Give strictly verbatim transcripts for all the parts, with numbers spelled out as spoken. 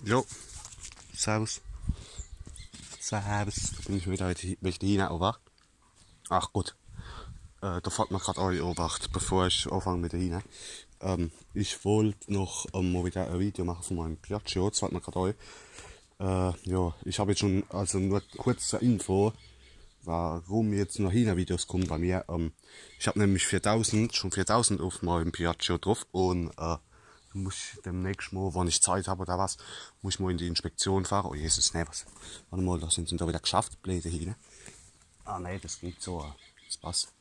Jo, servus. Servus, do bin ich wieder mit de Hiener, obacht. Ach gut, äh, do fallt mer grad ei, obacht, bevor ich anfang mit de Hiener. Ähm, ich wollt noch, ähm, mol wieder e Video mache vun meim Piaggio, jetzt fallt mer grad ei. Äh, jo, ich hab jetzt schun, also nur kurz zur Info, warum jetzt nur Hiener-Videos kumme bei mir. Ähm, ich hab nämlich viertausend, schun viertausend uff meim Piaggio druff un, äh, muss ich demnächst mol, wann ich Zeit hab oder was, muss ich mol in die Inspektion fahre. Oh Jesus, nee, was? Wart emol, do sin se do wieder gschafft, bleede Hiener. Ah nee, des geht so, äh, des passt.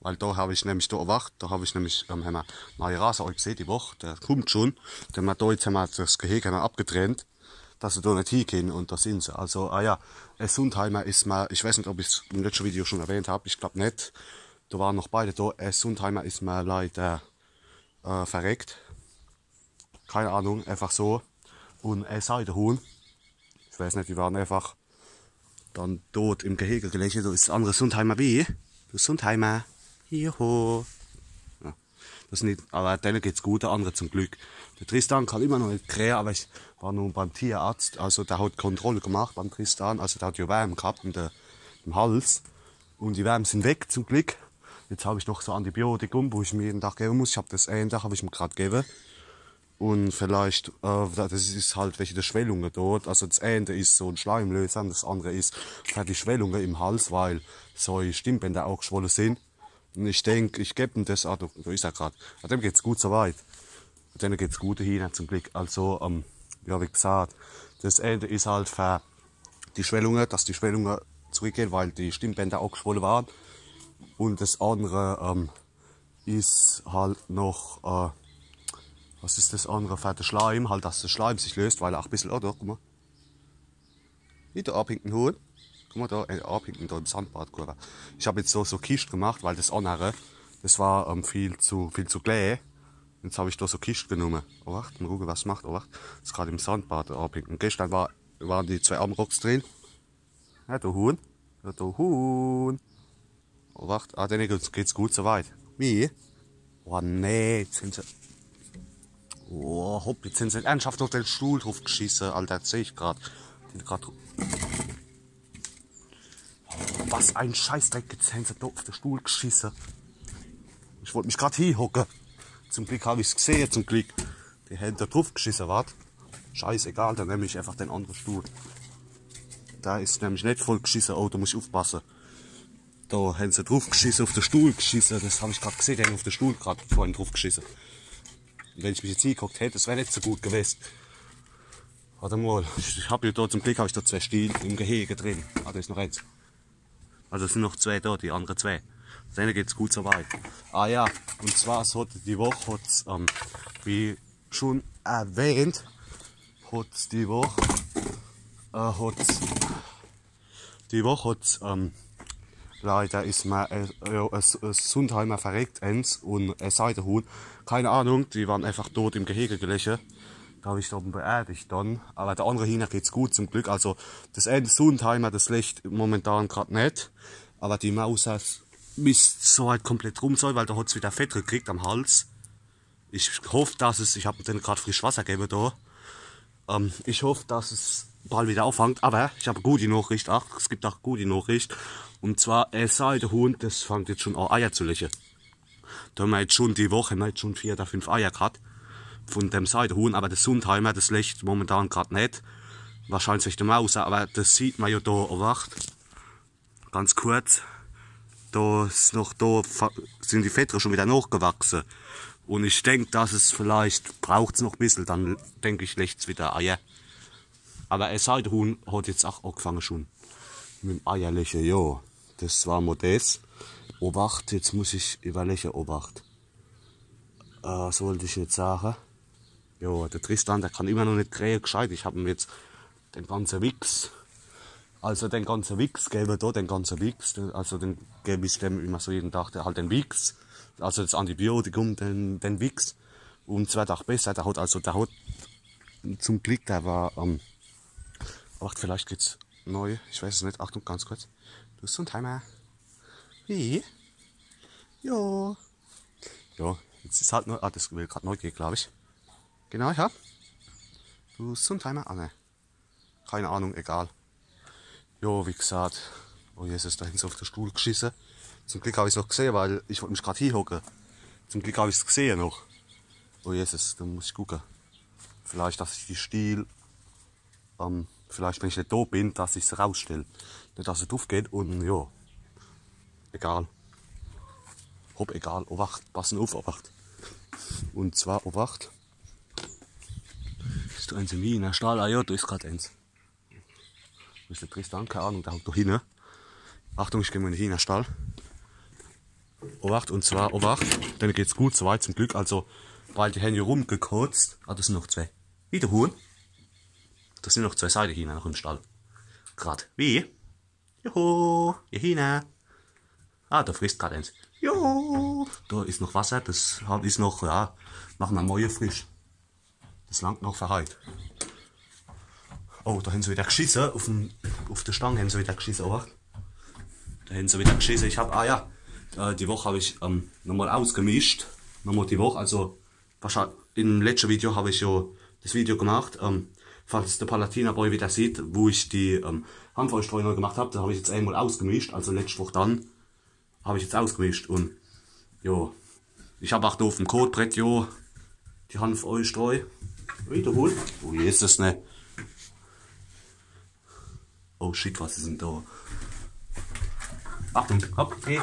Weil do hab ich nämlich, do, obacht, do hab ich nämlich, ähm, hämmer neie Rase ei gsehe die Woch, der kummt schun. Denn mer do jetzt hämmer des Geheg hämmer abgetrennt, dass se do net hiekenne, un do sin se. Also, ah ja, e Sundheimer is mer, ich weiß net, ob ich's im letschte Video schun erwähnt hab, ich glaab net. Do ware noch beide do. E Sundheimer is mer leider, äh, verreckt. Keine Ahnung, einfach so. Un e Seidehuhn, ich weiß net, die ware einfach dann dot im Gehege geleche. Do is des annere Sundheimer, wie? Des Sundheimer. Juhu. Ja. Des net, awwer denne geht's gut, de annere zum Glück. De Tristan kann immer noch net krähe, awwer ich war nur beim Tierarzt, also der hat Kontrolle gemacht beim Tristan, also der hat jo Wärm ghabt in de, im Hals. Un die Wärm sin weg, zum Glück. Jetzt hab ich noch so Antibiotikum, wo ich em jeden Tag gewe muss. Ich hab des een Tag, hab ich em grad gewe. Un vielleicht, äh, des is halt weche de Schwellunge dot. Also des eene is so en Schleimlöser un des annere is fer die Schwellunge im Hals, weil sei Stimmbänder aach gschwolle sin. Un ich denk, ich geb em des, ah, do, do is er grad. Ah, dem geht's gut so weit. Denne geht's gut, de Hiener, zum Glück. Also, ähm, jo, wie gsaat, des eene is halt fer die Schwellunge, dass die Schwellunge zurückgehe, weil die Stimmbänder aach gschwolle ware. Un des annere, ähm, is halt noch, äh, was is des annere, fer de Schleim, halt, dass de Schleim sich löst, weil er aach e bissel, oh, do, guck mol. Widder Orpington-Huhn. Guck mol do, e Orpington do im Sandbad, guck mol. Ich hab jetzt so, so Kischt gemacht, weil des annere, des war, ähm, viel zu, viel zu klä. Jetzt hab ich do so Kischt genumme. Obacht, mol gucke, was des macht. Obacht, des is grad im Sandbad, de Orpington. Geschtern war, ware die zwee Amrocks drin. Ja, do Huhn. Ja, do Huhn. Obacht, ah, denne geht's, geht's gut so weit. Wie? Oh nee, jetzt hän se, oh, hopp, jetzt hän se ernsthaft noch de Stuhl druff gschisse, Alter, des seh ich grad. Den grad dru-, oh, was e Scheißdreck, jetzt hän se do uff de Stuhl gschisse. Ich wollt mich grad hiehocke. Zum Glück hab ich's gsehe, zum Glück. Die hän do druff gschisse, wart. Scheißegal, dann nemm ich einfach den annere Stuhl. Do is nämlich net voll gschisse, oh, do muss ich uffpasse. Do hän se druff gschisse, uff de Stuhl gschisse. Des hab ich grad gsehe, die hän uff de Stuhl grad vorhin druff gschisse. Un wenn ich mich jetzt hiehockt hätt, des wär net so gut gewest. Wart emol, ich hab jo do, zum Glück hab ich do zwee Stiel im Gehege drin. Ah, do is noch eens. Also es sin noch zwee do, die annere zwee. Denne geht's gut so weit. Ah ja, un zwar, es hat die Woch, hat's, ähm, wie schun erwähnt, hat's die Woch, äh, hat's die Woch hat's, ähm, leider is mer, äh, jo, e S-, e Sundheimer verreckt, eens, un e Seidehuhn. Keine Ahnung, die ware einfach dot im Gehege geleche. Do hab ich die owwe beerdigt dann. Awwer de annere Hiener geht's gut, zum Glück. Also, des eene Sundheimer, des lecht momentan grad net. Awwer die Maus, des misst so weit komplett rum sei, weil do hat's widder Feddere gekriegt am Hals. Ich hoff, dass es, ich hab denne grad frisch Wasser gewe do. Ähm, ich hoff, dass es bald widder aafangt, awwer ich hab e gudi Nachricht. Ach, es gibt aach e gudi Nachricht. Un zwar, e Seidehuhn, des fangt jetzt schun a, Eier zu leche. Do hän mer jetzt schun die Woch, hän mer jetzt schun vier oder fünf Eier ghat vun dem Seidehuhn, awwer de Sundheimer, des lecht momentan grad net. Wahrscheinlich weche de Maus, awwer des sieht mer jo do, obacht. Ganz kurz, do is noch, do fa-, sin die Feddere schun widder nachgewachse. Un ich denk, dass es vielleicht, braucht's noch e bissel, dann denk ich, lecht's widder Eier. Awwer e Seidehuhn hat jetzt aach aagfange schun mit em Eierleche, jo. Des war mol des. Obacht, jetzt muss ich iwwerleche, obacht. Äh, was wollt ich jetzt sage? Jo, de Tristan, der kann immer noch net krähe gscheit. Ich hab em jetzt den ganze Wichs, also den ganze Wichs gewe do, den ganze Wichs, den, also den geb ich dem immer so jeden Tag, der halt den Wichs, also des Antibiotikum, den, den Wichs, um zwee Tag besser. Der hat, also der hat, zum Glück, der war, ähm, wart, vielleicht geht's nei, ich weiß es net. Achtung, ganz kurz. Du Sundheimer. Wie? Jo. Jo, jetzt is halt nur, ah, des will grad nei gehe, glaab ich. Genau, ja. Du Sundheimer? Ah, ne. Keine Ahnung, egal. Jo, wie gesagt. Oh Jesus, do hinne uff de Stuhl gschisse. Zum Glück hab ich's noch gsehe, weil ich wollt mich grad hiehocke. Zum Glück hab ich's gsehe noch. Oh Jesus, do muss ich gucke. Vielleicht, dass ich die Stiel, ähm, vielleicht, wenn ich net do bin, dass ich se rausstell. Net, dass se druff geht un jo. Egal. Hopp, egal. Obacht, passen uff, Obacht. Un zwar, Obacht. Is do ens im Hienerstall? Ah jo, do is grad ens. Wo is de Tristan? Keine Ahnung, der hockt do hinne. Achtung, ich geh mol in de Hienerstall. Obacht, un zwar, Obacht, denne geht's gut, soweit zum Glück. Also, weil die hen jo rumgekotzt. Ah, do sin noch zwee. Wie, de Huhn? Do sin noch zwee Seidehiener noch im Stall. Grad. Wie? Juhu, ihr Hiener. Ah, do frisst grad ens. Juhu. Do is noch Wasser, das hab, is noch, ja, mache mer morje frisch. Das langt noch fer heit. Oh, do hen se wieder gschisse, uff, dem, uff de Stang hen se wieder gschisse, Obacht. Do hen se wieder gschisse. Ich hab, ah ja, äh, die Woch hab ich, ähm, nochmol ausgemischt. Nochmol die Woch, also wahrscheinlich, im letschte Video hab ich jo das Video gemacht, ähm, falls de Palatina Boy wieder sieht, wo ich die, ähm, Hanfeistreu nei gemacht hab, do hab ich jetzt emol ausgemischt, also letscht Woch dann hab ich jetzt ausgemischt un jo, ich hab ach do uff dem Kotbrett, jo, die Hanfeistreu. Wie, de Huhn? Oh Jesus, ne. Oh shit, was is denn do? Achtung, hopp, hey.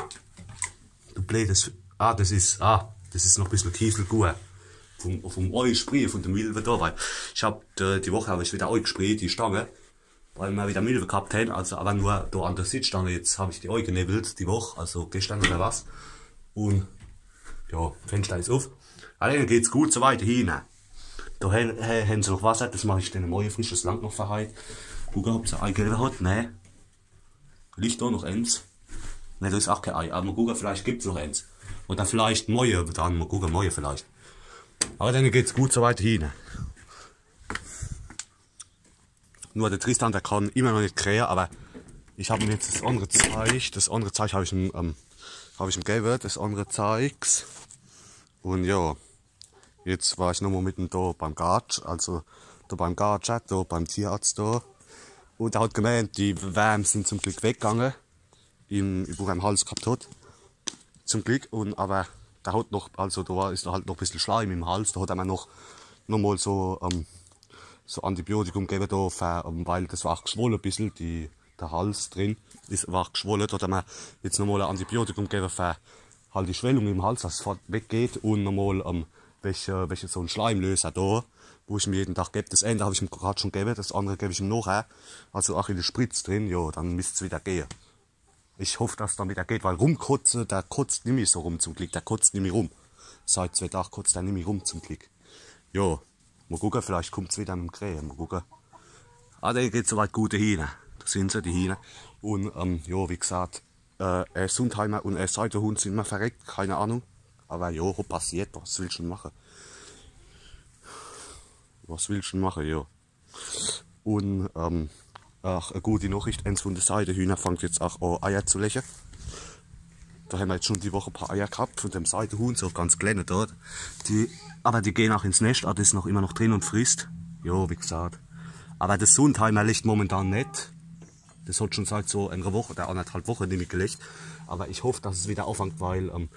Du bleedes. Ah, das is, ah, das is noch bissel Kieselgur. Vum, vum Eisprühe, vun de Milwe do, weil ich hab, äh, die Woch hab ich wieder eigesprüht, die Stange. Weil mer wieder Milwe gehabt hen, also awwer nur do an de Sitzstange. Jetzt hab ich die eigenewwelt, die Woch, also geschdern oder was. Un, jo, Fenschter is uff. Awwer denne geht's gut, soweit, de Hiener. Do hen, hen, hen se noch Wasser, das mach ich denne morje frisch, das langt noch fer heit. Gucke, ob se Ei gewe hot, ne. Liegt do noch ens? Ne, do is ach kee Ei, awwer mol gucke, vielleicht gibt's noch ens. Oder vielleicht morje dann, mol gucke, morje vielleicht. Awwer denne geht's gut, soweit, de Hiener. Nur de Tristan, der kann immer noch net krähe, awwer ich hab em jetzt das annere Zeig, das annere Zeig hab ich em, ähm, hab ich em gewe, das annere Zeigs. Un jo, jetzt war ich nochmol mit em do beim Gart, also do beim Gart, do beim Tierarzt do. Un der hot gemeent, die Wärm sin zum Glück weggange. Im, wo er im Hals gehabt hot. Zum Glück. Un awwer der hot noch, also do war, is halt noch bissel Schleim im Hals, do hot er mer noch, nochmol so, ähm, so Antibiotikum gewe do, fer, ähm, weil das war ach gschwolle bissel, die, de Hals drin, is, war ach gschwolle, do hot er mer jetzt nochmol e Antibiotikum gewe, fer halt die Schwellung im Hals, dass es fort weggeht un nochmol, ähm, welche, welche so en Schleimlöser do, wo ich em jeden Tag geb. Das eene hab ich em grad schun gewe, das annere geb ich em nochher. Also ach in de Spritz drin, jo, dann misst's wieder gehe. Ich hoff, dass es dann wieder geht, weil rumkotze, der kotzt nimmi so rum zum Glück, der kotzt nimmi rum. Seit zwee Tag kotzt er nimmi rum zum Glück. Jo, mol gucke, vielleicht kummt's wieder mit em Krähe, mol gucke. Ah, denne geht's soweit gut, de Hiener. Do sin se, die Hiener. Un, ähm, jo, wie gesagt, äh, e Sundheimer un e Seidehuhn sin mer verreckt, keine Ahnung. Awwer jo, hopp, passiert, was willscht schun mache? Was willscht schun mache, jo? Un, ähm, ach, e gudi Nochricht, ens vun de Seidehiener fangt jetzt ach an, Eier zu leche. Do hen mer jetzt schun die Woch e paar Eier gehabt vun dem Seidehuhn, so ganz klenne dort. Die, awwer die gehn ach ins Nescht, ah, das is noch immer noch drin un frisst. Jo, wie gesagt. Awwer das Sundheimer lecht momentan net. Das hot schun seit so enere Woch oder annerthalb Woche nimmi gelecht. Awwer ich hoff, dass es wieder afangt, weil, ähm,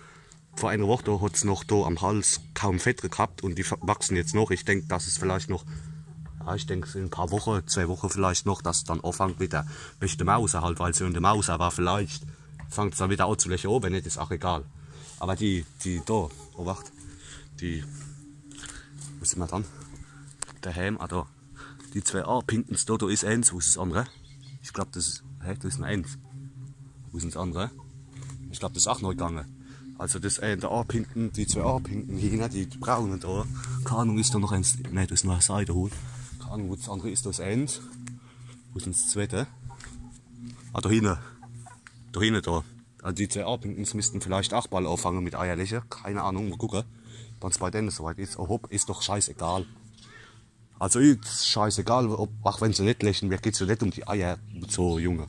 vor enere Woch, do hot's noch do am Hals kaum Feddere gehabt un die fa-, wachsen jetzt noch. Ich denk, dass es vielleicht noch, ja, ich denk, in e paar Woche, zwee Woche vielleicht noch, dass es dann afangt wieder, wege de Mauser halt, weil se in de Mauser war, vielleicht fangt's dann wieder an zu leche, oh, wenn net, is ach egal. Awwer die, die do, Obacht, die, wo sin mer dann? Dehääm, ah, do. Die zwee Orpingtons do, do is ens, wo is das annere? Ich glaab, das is, hä, do is nur ens. Wo is dann das annere? Ich glaab, das is ach nei gange. Also das, äh, de Orpington, die zwee Orpington-Hiener, die, die braune do. Keine Ahnung, is do noch ens? Ne, das is nur e Seidehuhn. Keine Ahnung, wo das annere is, do is ens. Wo is dann das zwette? Ah, do hinne. Do hinne do. Also die zwee Orpingtons missten vielleicht ach bal afange mit Eier leche. Keine Ahnung, mol gucke, wann's bei denne soweit is. Oh hopp, is doch scheißegal. Also is scheißegal, ob, ach wenn se net leche, mir geht's jo net um die Eier, so Junge.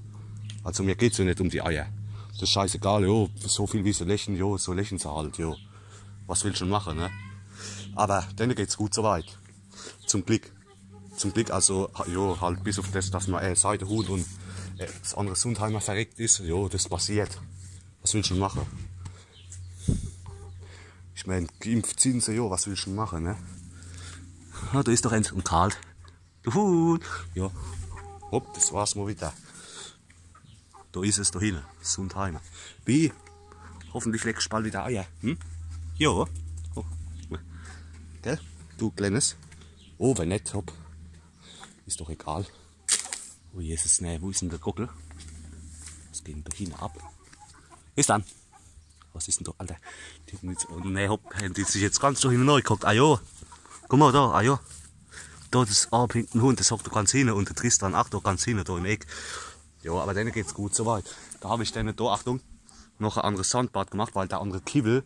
Also mir geht's jo net um die Eier. Das is scheißegal, jo, so viel wie se leche, jo, so leche se halt, jo. Was willscht schun mache, ne? Awwer denne geht's gut soweit. Zum Glück. Zum Glück, also, ha- jo, halt bis uff das, dass mer, äh, Seidehuhn un, äh, das annere Sundheimer verreckt is, jo, das passiert. Was willsch du mache? Ich mein, geimpft sin se, jo, was willsch du mache, ne? Ja, do is doch ens un kalt. Du Huhn. Jo. Hopp, das war's mol wieder. Do is es, do hinne. Sundheimer. Wie? Hoffentlich leggsch bald wieder Eier. Hm? Jo. Oh. Gell? Du Kleines. Oh, wenn net, hopp. Is doch egal. Oh Jesus, ne, wo is denn de Gockel? Was geht denn do hinne ab? Is dann. Was is denn do, Alter? Die hocke jetzt, oh, ne, hopp, hän die sich jetzt ganz do hinne nei gehockt. Ah jo. Guck mol do, ah jo. Do, das abhängende Huhn, das hockt do ganz hinne un de Tristan ach do ganz hinne, do im Eck. Jo, awwer denne geht's gut so weit. Do hab ich denne do, Achtung, noch e anneres Sandbad gemacht, weil der annere Kiwwel,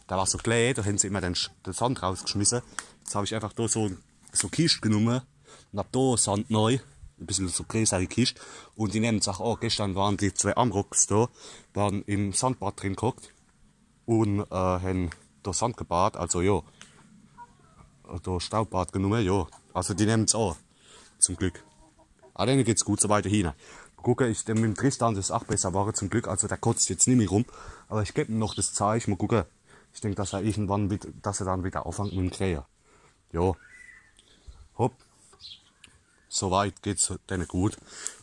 der war so klä, do hän se immer den, Sch- den Sand rausgeschmisse. Jetzt hab ich einfach do so, so Kischt genumme un hab do Sand nei, e bissel so greeßere Kischt. Un die nemmen's ach, oh, geschtern waren die zwee Amrocks do, waren im Sandbad drin gehockt un, äh, hän do Sand gebad, also jo, do Staubbad genumme, jo. Also die nemmen's ach, zum Glück. Awwer denne geht's gut so weit do hinne. Gucke, ich denk, mit dem Tristan is ach besser worre, zum Glück. Also der kotzt jetzt nimmi rum. Awwer ich geb em noch das Zeich, mol gucke. Ich denk, dass er irgendwann, wid- dass er dann wieder anfangt mit dem Krähe. Jo. Hopp. So weit geht's denne gut.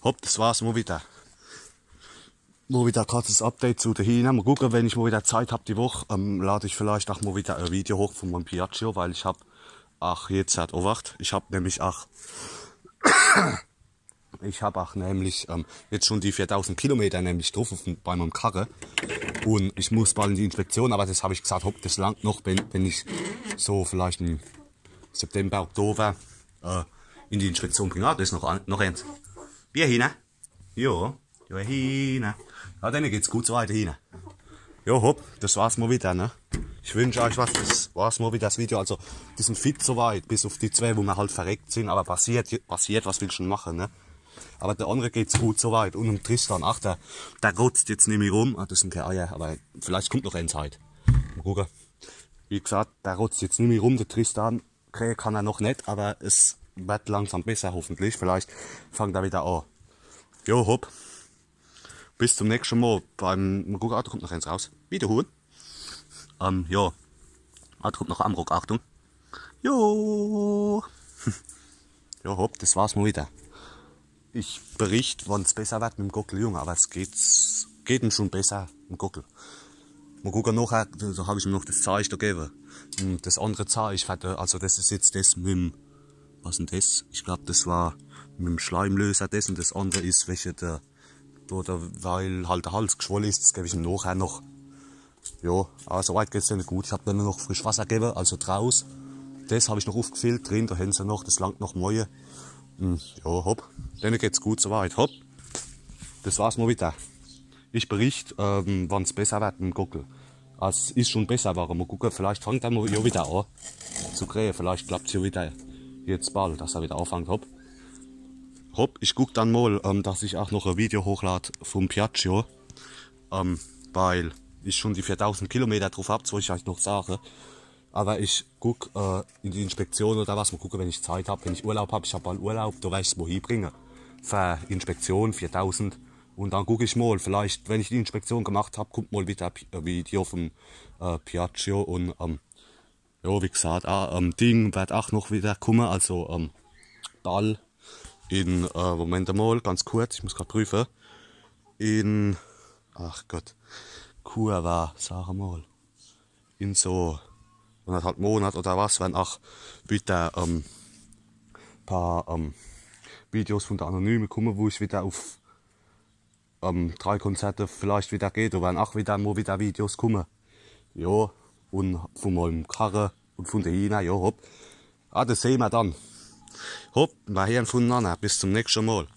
Hopp, das war's mol wieder. Mol wieder kurzes Update zu de Hiehner. Mol gucke, wenn ich mol wieder Zeit hab die Woch, ähm, lad ich vielleicht ach mol wieder e Video hoch vun meim Piaggio, weil ich hab, ach, jetzt hat, Obacht, ich hab nämlich ach, ich hab ach nämlich, ähm, jetzt schun die viertausend Kilometer nämlich druff uff, bei meim Karre. Un ich muss bald in die Inspektion, awwer das hab ich gesaat, hopp, das langt noch, wenn, wenn ich so vielleicht im September, Oktober, äh, in die Inspektion bringe. Ah, do is noch, an- noch ens. Bier hinne? Jo, jo, hinne. Ja, denne geht's gut so weit hinne. Jo, hopp, das war's mol wieder, ne? Ich wünsch eich was, das war's mol wieder, das Video. Also, die sin fit so weit, bis uff die zwee, wo mer halt verreckt sin, awwer passiert, passiert, was willsch du mache, ne? Awwer de annere geht's gut so weit. Un dem Tristan, ach, der, der rotzt jetzt nimmi rum. Ah, das sin kee Eier, awwer vielleicht kummt noch ens heit. Mol gucke. Wie gesaat, der rotzt jetzt nimmi rum, de Tristan. Krähe kann er noch net, awwer es werd langsam besser, hoffentlich. Vielleicht fangt er wieder an. Jo, hopp. Bis zum nächschte Mol beim, mol gucke, ah, do kummt noch ens raus. Wie de Huhn. Ähm, jo. Ah, do kummt noch Amrock, Achtung. Jo. Jo, hopp, das war's mol wieder. Ich bericht, wann's besser werd mit dem Gockel, Junge, awwer es geht, geht em schun besser, dem Gockel. Mol gucke, nochher, do hab ich em noch das Zeich do gewwe. Un das annere Zeich, also das is jetzt das mit dem, was is denn das? Ich glaab, das war mit dem Schleimlöser das un das annere is, welche der, do, der, weil halt de Hals geschwolle is, das geb ich em nochher noch. Jo, awwer so weit geht's denne gut. Ich hab denne noch frisch Wasser gewwe, also draus. Das hab ich noch uffgefillt, drin, do hän se noch, das langt noch morje. Hm, jo, hopp. Denne geht's gut so weit, hopp. Das war's mol wieder. Ich bericht, ähm, wann's besser werd mit dem Gockel. Also, es is schun besser worre. Mol gucke, vielleicht fangt er mol jo wieder an zu krähe. Vielleicht klappt's jo wieder jetzt bald, dass er wieder anfangt, hopp. Hopp, ich guck dann mol, ähm, dass ich ach noch e Video hochlad vum Piaggio. Ähm, weil ich schun die viertausend Kilometer druff hab, das wollt ich eich noch sage. Awwer ich guck, äh, in die Inspektion oder was, mol gucke, wenn ich Zeit hab, wenn ich Urlaub hab, ich hab bald Urlaub, do werd ich's mol hiebringe. Fer Inspektion viertausend. Un dann guck ich mol, vielleicht, wenn ich die Inspektion gemacht hab, kummt mol wieder Pi- e Video vum, äh, Piaggio un, ähm, jo, wie gesaat, ah, ähm, Ding werd ach noch wieder kumme, also, ähm, bald in, äh, Moment emol, ganz kurz, ich muss grad prüfe. In, ach Gott, Kurwa, sag emol. In so annerthalb Monat oder was, wenn ach wieder, ähm, paar, ähm, Videos vun de Anonyme kumme, wo ich wieder uff, ähm, drei Konzerte vielleicht wieder geh, do werre ach wieder mol wieder Videos kumme. Jo, un vun meim Karre un vun de Hiehner, jo, hopp. Ah, das sehn mer dann. Hopp, mer heern vunenanner. Bis zum nächschte Mol.